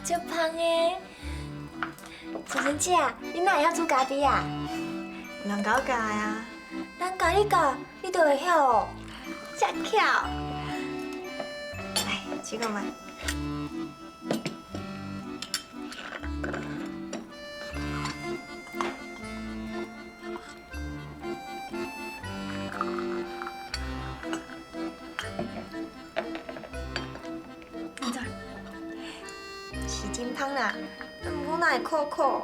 足芳的。芷蓁姐，你哪會曉煮咖啡啊？有人共我教的啊。人共你教，你就會曉哦？遮巧。來，試看覓。按怎？是真芳啦，毋過哪會苦苦？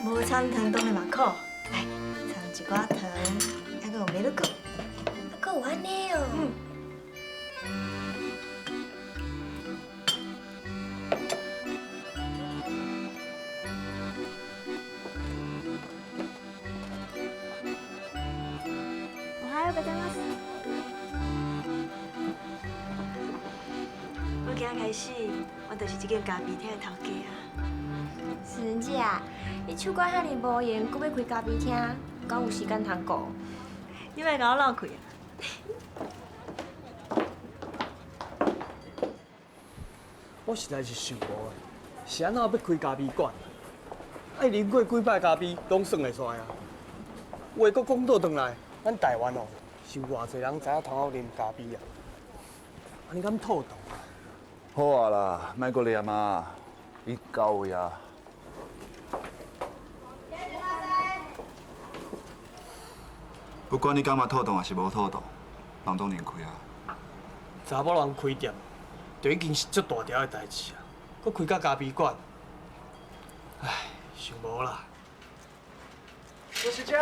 無摻糖當然嘛苦。來，摻一寡糖，猶閣有ミルク。啊，閣有按呢哦。嗯。おはようございます。我今仔開始，我就是這間咖啡廳的頭家啊。芷蓁姐啊，你手肝遐爾無閒，閣欲開咖啡廳，敢有時間通顧？你莫共我鬧開啊！我實在是想無的，是按怎欲開咖啡館？愛啉過幾擺咖啡，攏算會出來啊。話閣講倒轉來，咱台灣哦，是有偌濟人知影通好啉咖啡啊？按呢敢妥當啊？好啊啦，莫閣念啊，伊到位啊。不管你感覺妥當抑是無妥當，人總認開啊。查某人開店，就已經是足大條的代誌啊，閣開甲咖啡館，唉，想無啦。就是這，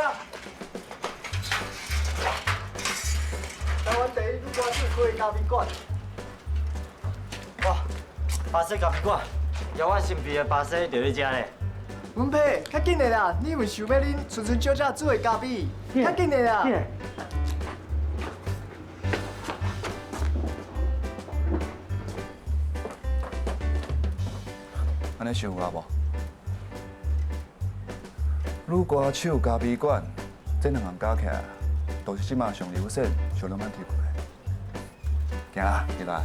台灣第一女歌手開的咖啡館。哇，巴西咖啡館，搖我身邊的巴西就佇遮咧。文佩，較緊的啦，你有想欲啉蓁蓁小姐煮的咖啡？較緊的啦。按呢想有啊無？女歌手咖啡館，這兩項加起來，都是這馬上流行、上浪漫的。行啦，入來。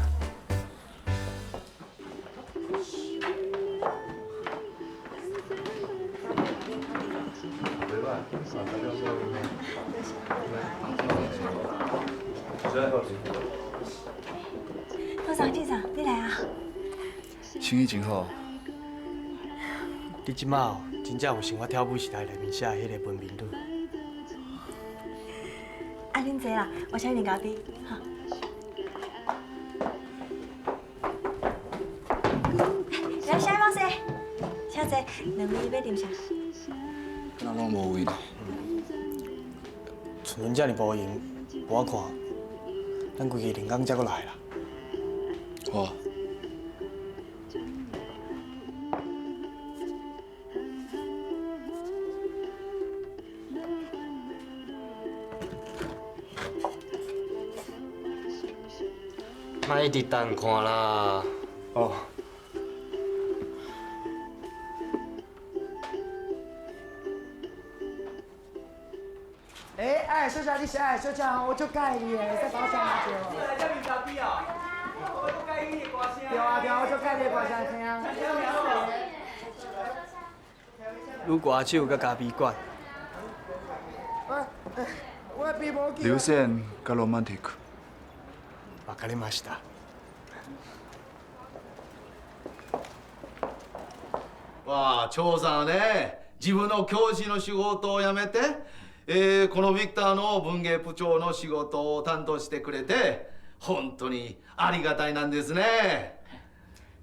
早上，店長，你來啊！生意真好。你這馬哦，真正有成我跳舞時代內面寫的彼个文明女。啊，恁坐啦，我請你啉咖啡，哈。いらっしゃいませ。請坐，兩位欲啉啥？那攏無位。蓁蓁遮爾無閒，無我看，咱規家另工才閣來啦。好。莫一直等看啦。哦。欸，哎，小姐，你是愛小姐吼，我足佮意你的，會使幫我寫名字無？你來這啉咖啡哦？我足佮意你的歌聲。對啊對啊，我足佮意你的歌聲聽。女歌手佮咖啡館。流線佮ロマンティック。わかりました。わあ、張さんはね、自分の教師の仕事を辞めて、このビクターの文芸部長の仕事を担当してくれて、本当にありがたいなんですね。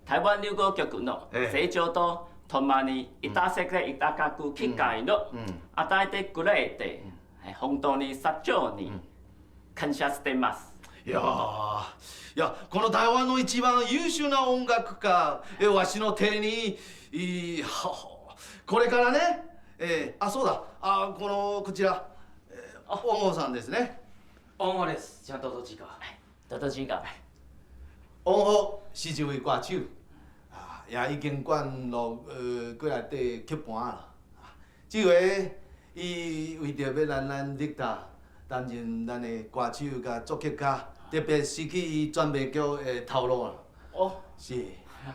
台灣旅行局の成長とともにいたせていただく機会の与えてくれて、本当に社長に感謝してます。いやいや、この台湾の一番優秀な音楽家、わしの手に、いいこれからね、あ、そうだ、あ、こちら、小郷さんですね。小郷です。じゃあ、どうぞちか。どうぞちか。小郷是一位歌手，啊，也已經灌錄過來底曲盤啦。這回伊為著欲咱咱立達擔任咱的歌手佮作曲家，特別失去伊專賣局的頭路啦。哦，是。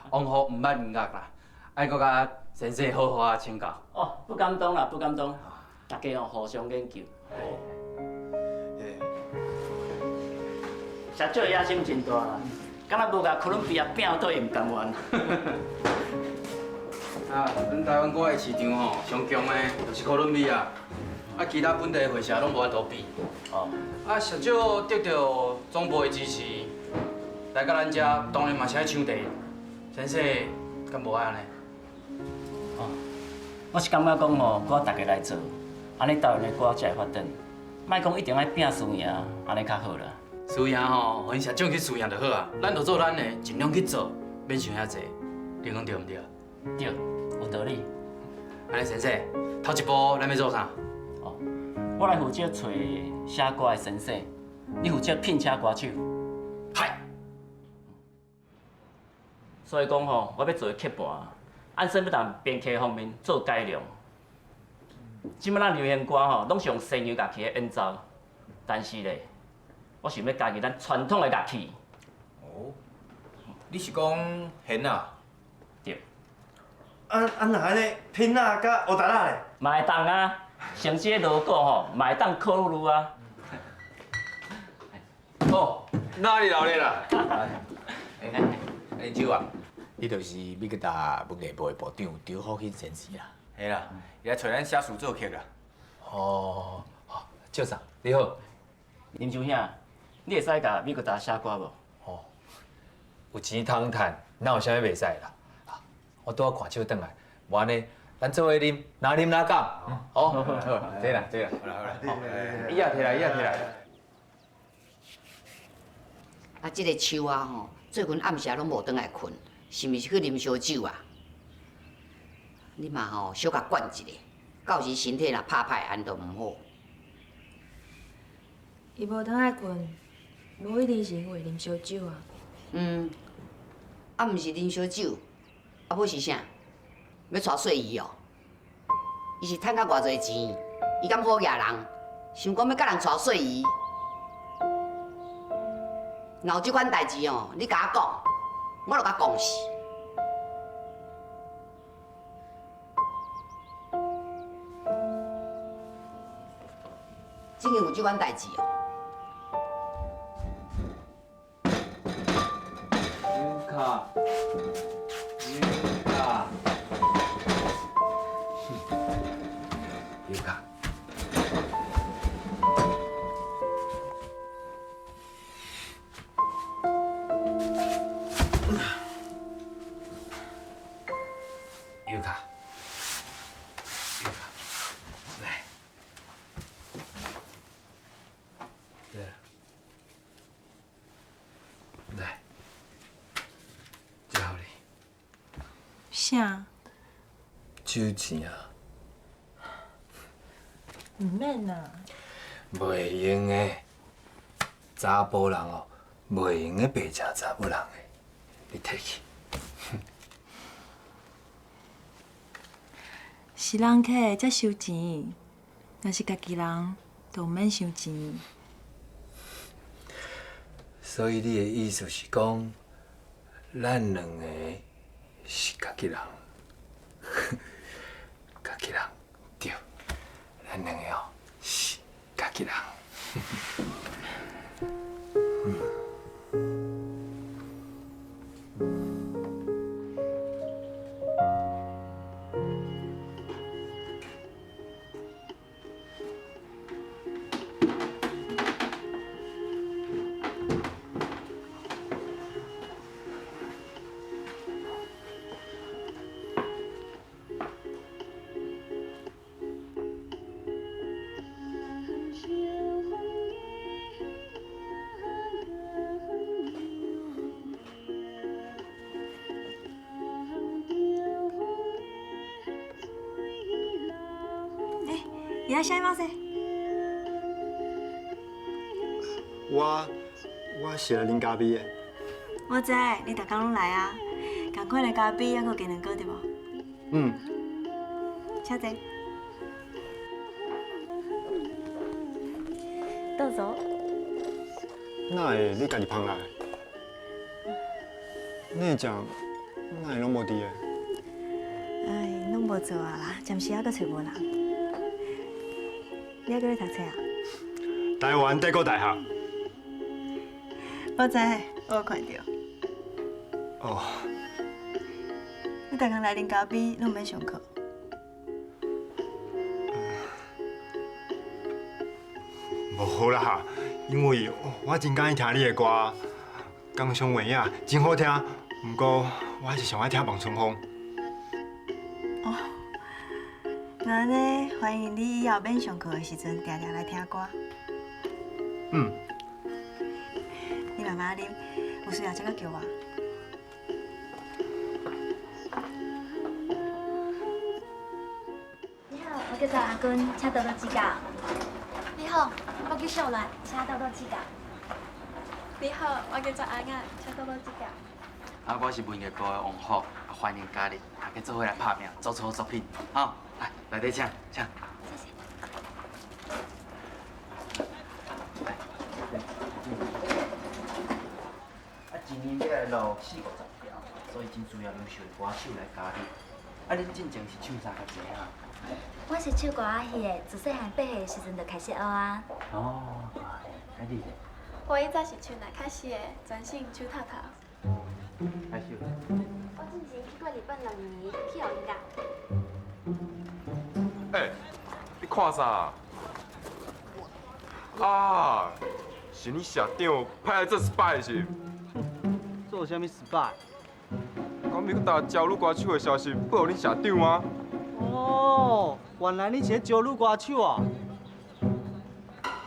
王虎毋捌音乐啦，爱阁共先生好好啊请教。哦，不敢当啦，不敢当，大家哦互相研究。社长野心真大啦，敢若无共哥伦比亚拼倒伊毋甘愿。啊，阮台湾歌的市场吼，上强的就是哥伦比亚，啊，其他本地会社拢无法度比。哦。啊，社长得到总部的支持，来到咱这当然嘛是爱抢第一。先生，敢无爱按呢？哦，我是感觉讲吼，我大家来做，按呢台湾的歌才会发展。莫讲一定爱拼输赢，按呢较好啦。输赢吼，予𪜶社长去输赢就好啊。咱就做咱的，尽量去做，免想遐济。你讲对毋对？对，有道理。按呢先生，头一步咱欲做啥？哦，我来负责揣写歌的先生，你负责聘请歌手。系。所以讲吼，我欲做曲盘，按算欲佇编曲方面做改良。这摆咱流行歌吼，拢是用西洋乐器来演奏，但是咧，我想欲加入咱传统的乐器。哦，你是讲弦啊？对。啊啊，若按呢，品仔佮乌达仔咧？嘛会当啊，像这个锣鼓吼，嘛会当考虑啊。哦，哪里老练啦？林秋啊，你就是美国达文艺部的部长张福兴先生啦。嘿啦，伊来揣咱写词作曲啦。哦，赵总你好。林秋兄，你会使共美国达写歌无？哦，有钱通趁，哪有啥物袂使啦？我拄仔看手转来，无按呢，咱做伙啉，哪啉哪讲。哦，好，对啦对啦，好啦好啦，椅仔提来，椅仔提来。啊，这个秋啊吼，最近暗时拢无转来睏，是毋是去啉烧酒啊？你嘛吼，小共管一下，到时身体若拍歹，按呢就毋好。伊无转来睏，无一定是因为啉烧酒啊。嗯，啊，毋是啉烧酒，啊，欲是啥？欲娶细姨哦？伊是趁较偌济钱，伊敢好额人？想讲欲佮人娶细姨？若有这款代志哦，你共我讲，我就共讲死。真的有这款代志哦？尤卡，尤卡，尤卡。尤卡，尤卡，来，对，来，这予你。啥？酒钱啊，毋免啦。袂用的，查埔人哦，袂用的白食查某人的，你提去。是人客才收钱，若是家己人，就毋免收钱。所以你的意思是讲，咱两个是家己人，家己人，对，咱两个哦是家己人。いらっしゃいませ。我是来啉咖啡的。我知，你逐工拢来啊，仝款的咖啡，犹阁鸡卵糕对无？嗯。请坐。どうぞ。哪会你家己捧来？你会食哪會攏無佇的？哎，攏無做啊啦，暫時猶閣揣無人。你猶閣咧讀冊啊？台灣帝國大學。我知，我有看著。哦。你逐工來啉咖啡，攏毋免上課。無啦，因為我真佮意聽你的歌，江上月影真好聽。毋過我還是上愛聽《望春風》。哦，那按呢，歡迎你以後免上課的時陣，定定來聽歌。嗯。你慢慢啉，有需要才閣叫我。你好，我叫做阿君，請多多指教。你好，我叫秀蘭，請多多指教。你好，我叫做阿雅，請多多指教。啊，我是文藝部的王福，歡迎加入，大家做伙來拍拚，做出好作品。好，來，內底請，請。謝謝。啊，一年欲來錄四五十條，所以真需要優秀的歌手來加入。啊，恁進前是唱啥較濟啊？我是唱歌仔戲的，自細漢8歲的時陣就開始學啊。哦，啊你咧？我以前是唱那卡西的，專心唱透透。开始。我之前去過日本2年，去予𪜶教。欸，你看啥？啊，是你社長派來做 spy 是？做啥物 spy？講美國大招女歌手的消息報予恁社長啊？哦，原來你是咧招女歌手啊？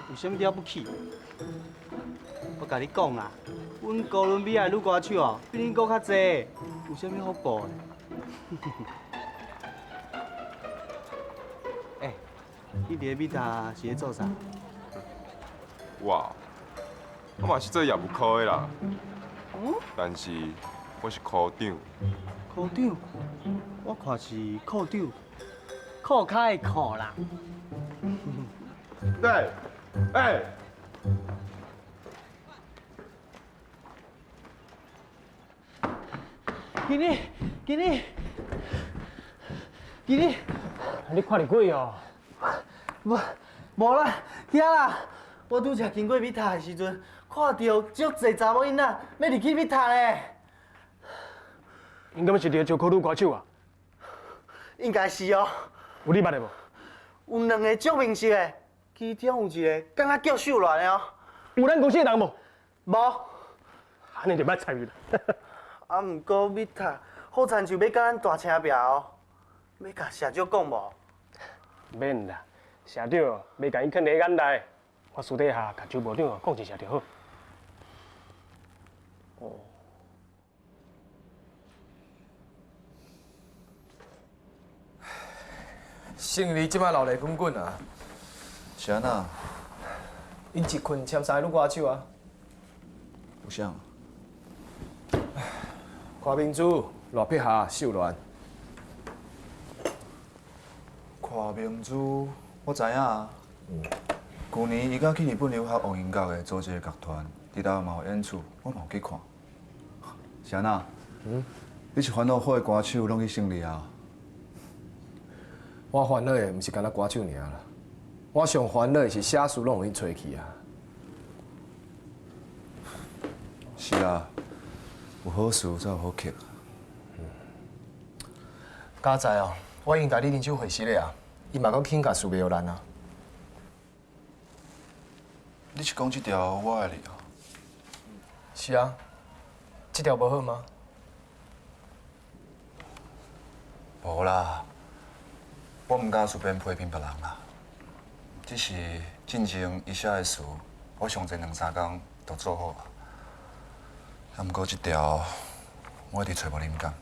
有啥物了不起？我共你講啦，阮哥倫比亞的女歌手哦，比恁閣較濟，有啥物好報的？欸，你佇咧美塔是咧做啥？我，我嘛是做業務科的啦。但是我是科長。科長？我看是褲長，褲跤的褲啦。對，欸。經理，經理，經理，你看著鬼哦？無，無啦，遐啦，我拄才經過美塔的時陣，看著足濟查某囡仔欲入去美塔咧。𪜶敢是佇咧招考女歌手啊？應該是哦。有你捌的無？有兩個足面熟的，其中有一個敢若叫秀蘭的哦。有咱公司的人無？無。按呢就莫參與啦。啊，毋過美塔好親像欲佮咱大聲拚哦，欲共社長講無？免啦，社長袂共伊囥佇眼內，我私底下共周部長講一聲就好。哦。胜利這擺鬧熱滾滾啊！是按怎？𪜶一困簽3个女歌手啊！有啥？柯明珠、賴碧霞、秀蘭。柯明珠，我知影啊。舊年伊佮去日本留學王音樂的組織一個樂團，佇台灣嘛有演出，我嘛有去看。是按怎？你是煩惱好的歌手攏去勝利啊？我煩惱的毋是干焦歌手爾啦，我上煩惱的是寫詞攏予𪜶揣去啊。是啊，有好詞才有好曲。佳哉哦，我已經共你啉酒會識的啊，伊嘛閣肯共事袂予咱啊。你是講這條我愛你哦？是啊，這條無好嗎？無啦，我毋敢隨便批評別人啦。只是進前伊寫的詞，我上濟兩三工就做好啊。啊，毋過這條我一直揣無靈感。